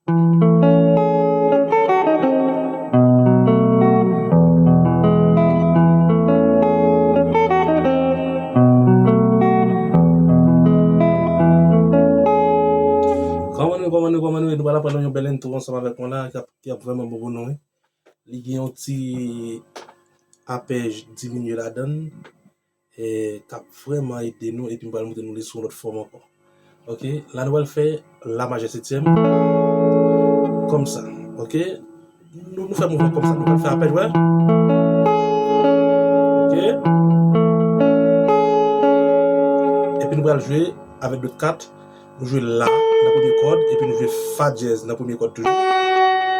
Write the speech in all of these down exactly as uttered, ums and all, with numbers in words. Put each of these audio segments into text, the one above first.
Kòman nou, kòman nou, kòman nou ye? Nou pral aprann yon bèl entwo ansanm avèk mwen la, k ap, k ap vrèman bon pou nou, wi. Li gen yon ti apèj diminye ladan l, e, k ap vrèman ede nou, epi m pral montre nou li sou yon lòt fòm ankò. Oke, la nou pral fè la majè setyèm, kòmsa, oke? Nou, nou fè mouvman kòmsa, nou pral fè apèj, wè? Oke? Epi nou pral jwe avèk dwèt kat, nou jwe la nan premye kòd, epi nou jwe fa dyèz nan premye kòd toujou.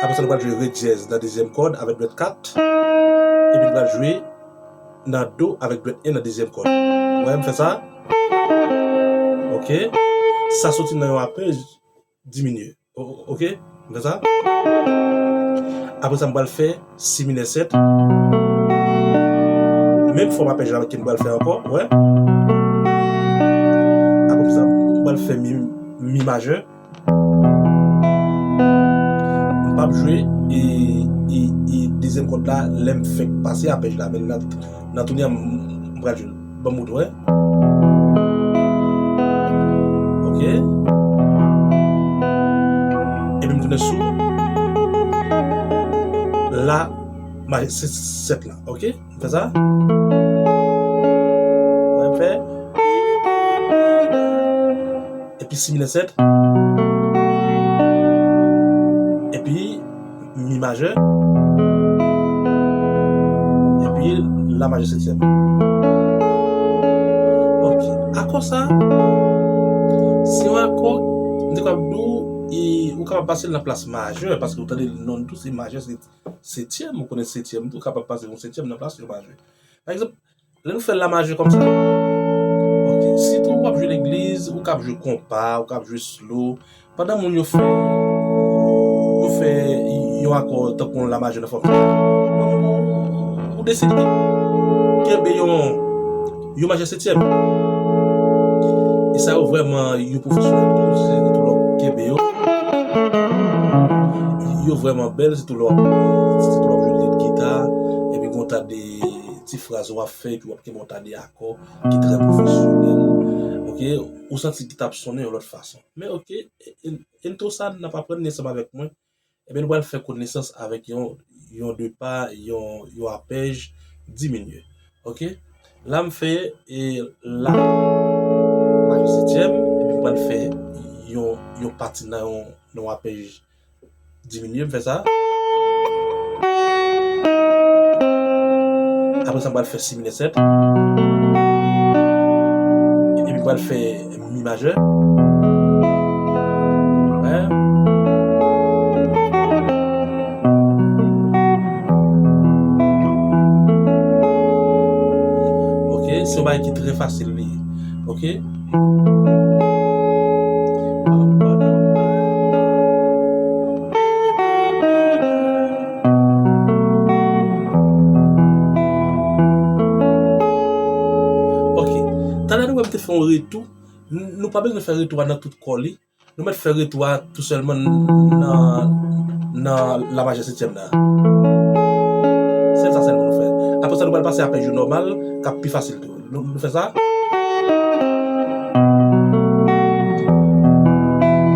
Apre sa, nou pral jwe re dyèz nan dezyèm kòd avèk dwèt kat, epi nou pral jwe nan do avèk dwèt en nan dezyèm kòd. Wè, m fè sa. Oke. Sa soti nan yon apèj diminye. O-, o-, oke? M fè sa. Apre sa, m pral fè si minè sèt. Menm fòm apèj la ke m pral fè ankò, wè. Apre sa, m pral fè mi, mi majè. M p ap jwe e, e, e dezyèm kòd la lè m fèk pase apèj la, men nan, nan tounen an, m, m pral jwe l. Ban m montre, wè. Oke. Epi m tounen sou la majè sèt la, oke? M fè sa. Wè, m fè. Epi si minè sèt. Epi mi majè. Epi la majè setyèm. Oke. Akò sa, se yon akò, m te kapab di w, e, ou kapab pase l nan plas majè, paske ou tande non l tou, se majè, se setyèm, ou konnen setyèm tou, ou kapab pase yon setyèm nan plas yon majè. Pa egzanp, lè nou fè la majè kòmsa, oke, sitou w ap jwe legliz, ou kab jwe konpa, ou kab jwe slow, pandan moun yo fè, yo fè yon akò tankou yon la majè nan fòm sa, ou, ou deside kenbe yon, yon majè setyèm. E sa yo vrèman yon pwofesyonèl tou, se tou lè w kenbe yo. Yo vrèman bèl, se tou lè w ap, se tou lè w ap jwe lead gita, epi gon ta de ti fraz w ap fè, epi w ap kenbe yon ta de akò ki trè pwofesyonèl. Oke, ou santi gita ap sonnen yon lòt fason. Men oke, e, e, entwo sa n ap aprann li ansanm avèk mwen. Ebyen, nou pral fè konesans avèk yon, yon de pa, yon, yon apèj diminye. Oke? La, m fè, e, la majè setyèm, epi m pral fè yon, yon pati nan yon, yon apèj diminye, m fè sa. Apre sa, m pral fè si minè sèt. Epi m pral fè mi majè. Wè. Oke, se yon bagay ki trè fasil li ye. Oke? Oke. Talè nou wè m te fè yon retou. N-, nou pa bezwen fè retou a nan tout kò li. Nou mèt fè retou a tou sèlman nan, nan la majè setyèm la. Sèl sa sèlman nou fè. Apre sa, nou pral pase apèj yo nòmal, k ap pi fasil tou. Nou, nou fè sa.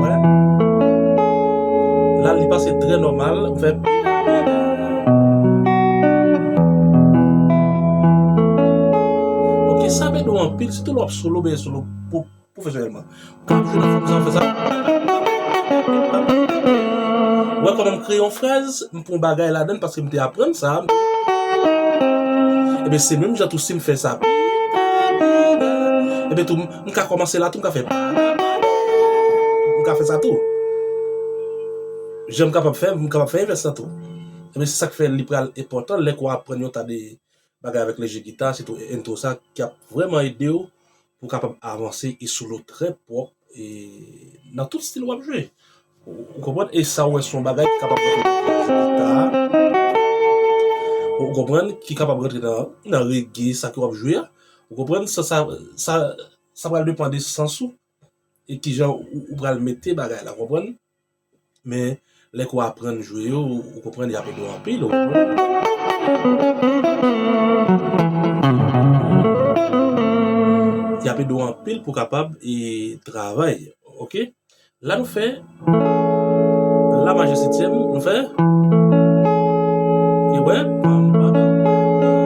Wè. La, li pase trè nòmal. M fè. Oke, sa ap ede w anpil, sitou lè w ap solo, benyen solo pou pwofesyonèlman. Ou ka ap jwe nan fòm sa, w fè sa. Ou wè kòman m kreye yon fraz, m pran yon bagay ladan l paske m te aprann sa. Ebyen, se menm jan tou si m fè sa. Ebyen, tou, m, m ka kòmanse la, tou, m ka fè. M ka fè sa tou. Jan m kapab fè, m kapab fè envès la tou. Ebyen, se sa k fè li pral enpòtan lè ke w aprann yon ta de bagay avèk leje gita, sitou entwo sa, ki ap vrèman ede w pou w kapab avanse e solo trè pwòp e nan tout stil w ap jwe. Ou, ou konprann? E sa w wè se yon bagay ki kapab rantre nan djaz gita. Ou konprann? Ki kapab rantre nan, nan reggae, sa ke w ap jwe a. Ou konprann? Sa, sa, sa, sa pral depann de sans ou e kijan ou, ou pral mete bagay la, w konprann? men lè ke w aprann jwe yo, ou, ou konprann, y ap ede w anpil, ou konprann? Y ap ede w anpil pou w kapab, e, travay, oke? La nou fè la majè setyèm, nou fè, e wè, pam, pam, pam, pam,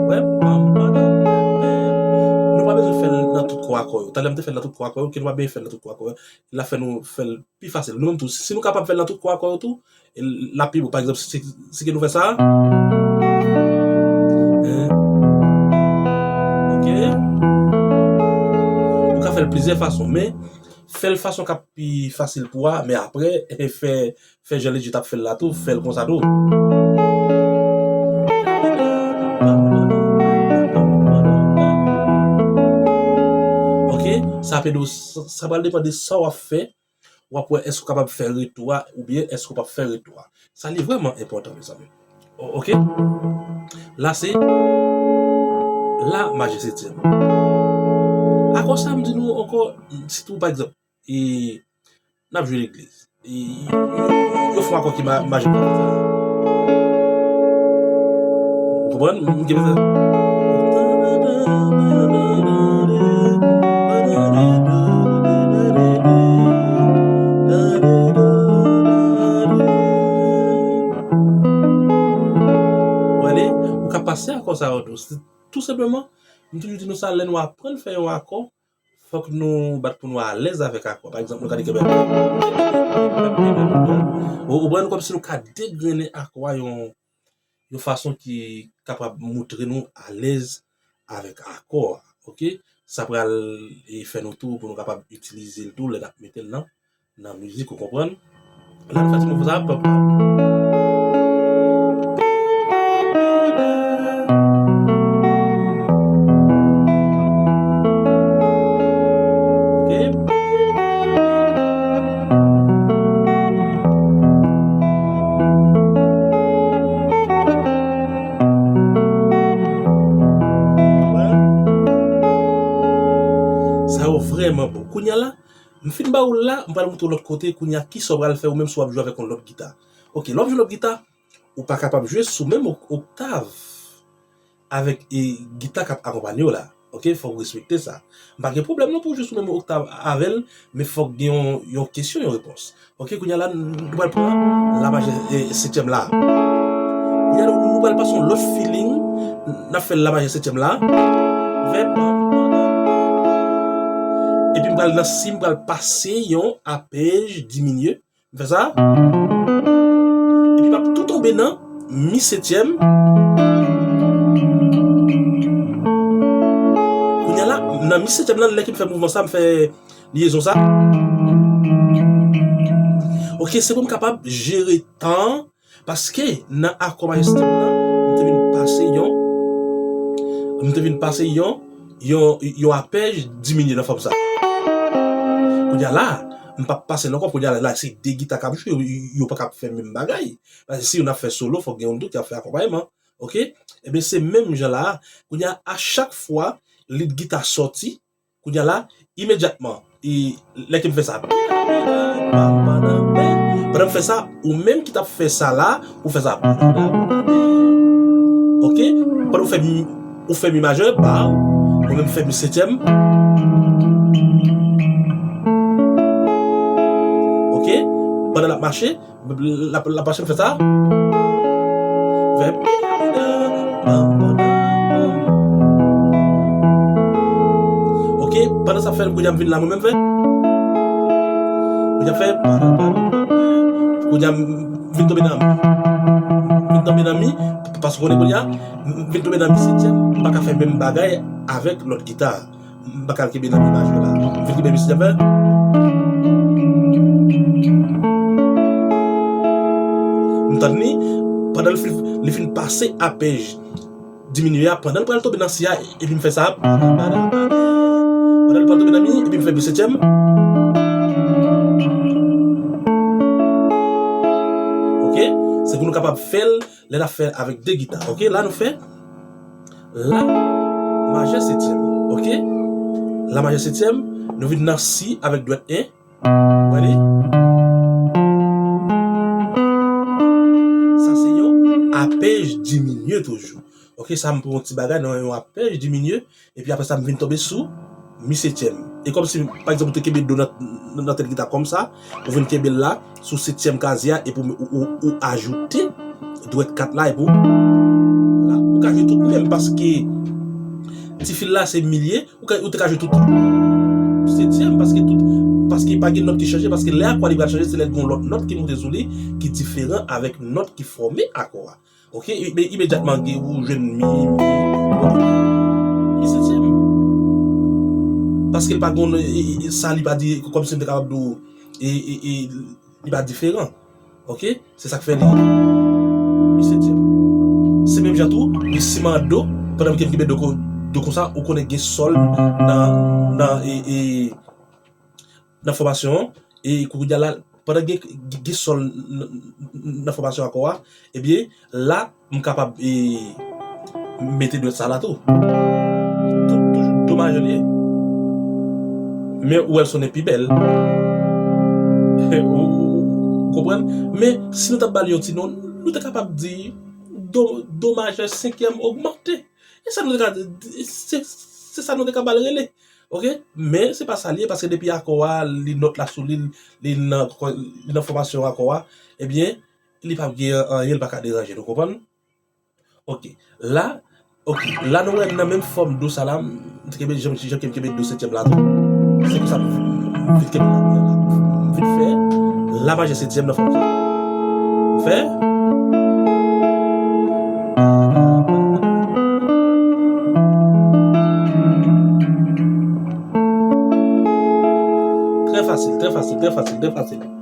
wè, pam, pam, pam, pam, pam. Nou pa bezwen fè l nan tout kò akò yo. Talè m te fè l nan tout kò akò yo, ke nou pa bezwen fè l nan tout kò akò yo. L ap fè nou fè l pi fasil. Nou menm tou, si nou kapab fè l nan tout kò akò yo tou, l ap pi bon. Pa egzanp, si, si ke nou fè sa, en, oke, ou ka fè l plizyè fason, men fè l fason k ap pi fasil pou ou a, men apre, fè, fè jan Ledji t ap fè l la tou, fè l konsa tou. Oke, sa ap ede w, sa, sa pral depann de sa w ap fè, w ap wè èske w kapab fè retou a, oubyen èske w p ap fè retou a. Sa li vrèman enpòtan, mezanmi. O-, oke? La se la majè setyèm. Akò sa m di nou ankò, sitou pa egzanp, e, n ap jwe legliz. E, yo fè yon akò ki ma-, majè konsa. Ou konprann? M gen bezwen. Ou wè, ou ka pase akò sa yo tou. Se tou senpleman, m toujou di nou sa, lè nou aprann fè yon akò, fòk nou bat pou nou alèz avèk akò a. Pa egzanp, nou ka di ke, ou, ou konprann, kòmsi nou ka degrennen akò a yon, yon fason ki kapab montre nou alèz avèk akò a, oke? Sa pral, e, fè nou tou pou nou kapab itilize l tou lè n ap mete l nan, nan mizik, ou konprann? La nou fè ti mouvman sa, pap, pap. Oke. Sa yo vrèman bon. Kounye a la, m fin ba ou la, m pral montre w lòt kote, kounye a kisa w pral fè ou menm si w ap jwe avèk yon lòt gita. Oke, lè w ap jwe lòt gita, ou pa kapab jwe sou menm ok-, oktav avèk, e, gita k ap akonpanye w la. Oke, fòk w respekte sa. M pa gen pwoblèm non pou w jwe sou menm oktav avè l, men fòk gen yon, yon kesyon, yon repons. Oke, kounye a la, n-, nou pral pran la majè, e, setyèm la. Kounye a, nou, nou pral pase yon lòt feeling. N ap fè la majè setyèm la. Fè pam, pam, pam, pam. Epi m pral nan si, m pral pase yon apèj diminye. M fè sa. Epi m ap tou tonbe nan mi setyèm. Kounye a la, nan mi setyèm nan, lè ke m fè mouvman sa, m fè lyezon sa. Oke, se pou m kapab jere tan, paske nan akò majè setyèm nan, m te vin pase yon, m te vin pase yon, yon, yon apèj diminye nan fòm sa. Kounye a la, m p ap pase l ankò, kounye a la, la, se de gita k ap jwe, yo, yo pa ka fè menm bagay. Paske si youn ap fè solo, fòk gen youn tou ki ap fè akonpayman. Oke? Ebyen, se menm jan la a. Kounye a, a chak fwa, lead gita sòti, kounye a la, imedyatman, e, lè ke m fè sa, pandan m fè sa, ou menm ki t ap fè sa la, ou fè sa. Oke? Pandan ou fè mi, ou fè mi majè, ba, ou menm fè mi setyèm. Oke? Pandan l ap mache, L ap, l ap pase m fè sa. Fè. Oke, pandan sa ap fè, kounye a m vin la mwen menm fè. Kounye a m fè. Kounye a m vin tonbe nan mi. Vin tonbe nan mi. Paske konnen kounye a, m vin tonbe nan mi setyèm, m pa ka fè menm bagay avèk lòt gita. M pa ka kenbe nan mi majè la. M vin kenbe mi setyèm fè. M tann li, pandan li fin, li fin pase apèj diminye a, pandan l pral tonbe nan si a, epi m fè sa. Pandan l pral tonbe nan mi, epi m fè mi setyèm. Oke? Se pou nou kapab fè l lè n ap fè avèk de gita. Oke, la nou fè la majè setyèm. Oke? La majè setyèm, nou vin nan si avèk dwèt en. Ou wè li? diminye toujou. Ok, sa m pran yon ti bagay nan yon apèj diminye, epi apre sa m vin tonbe sou mi setyèm. E kòmsi, pa egzanp, ou te kenbe do nan, nan tèt gita kòmsa, ou vin kenbe l la, sou setyèm kazye a, epi ou, ou, ou, ou ajoute dwèt kat la, epi ou, la, ou ka jwe tout menm, paske ti fil la se mi li ye, ou ka, ou te ka jwe tout setyèm, paske tout, paske pa gen nòt ki chanje, paske lè akò a li pral chanje, se lè gen yon lòt nòt ki monte sou li, ki diferan avèk nòt ki fòme akò a. Ok, imedyatman ou jwenn mi, mi, ok, mi setyèm. Paske l pa gen, e, e, e, sa li pa di, kòmsi m te kapab di w, e, e, e, li pa diferan. Ok, se sa k fè li mi setyèm. Se menm jan tou, li si m an do, pandan m kenbe do, do konsa, ou konnen gen sòl nan, nan, e, e, nan fòmasyon an, e kounye a la, pandan gen, gen sòl nan, nan fòmasyon akò a, ebyen, la, m kapab, e, mete dwèt sa la tou. Tout, toujou do majè li ye. Men ou wè l sonnen pi bèl. Ou, ou, ou konprann? Men, si nou t ap ba l yon ti non, nou te kapab di do, do majè senkyèm ogmante. E sa nou te ka, se, se sa nou te ka ba l rele. Ok? Men se pa sa l ye, paske depi akò a, li nòt la sou li, li nan, li nan fòmasyon akò a, ebyen, li p ap gen anyen, li pa ka deranje, nou konprann? Ok. La, ok. La nou wè nan menm fòm do sa la, m te kenbe, jan, jan ke m kenbe do setyèm la tou. Se konsa m vin kenbe la, m vin fè la majè setyèm nan fòm sa. M fè. Trè fasil, trè fasil, trè fasil, trè fasil.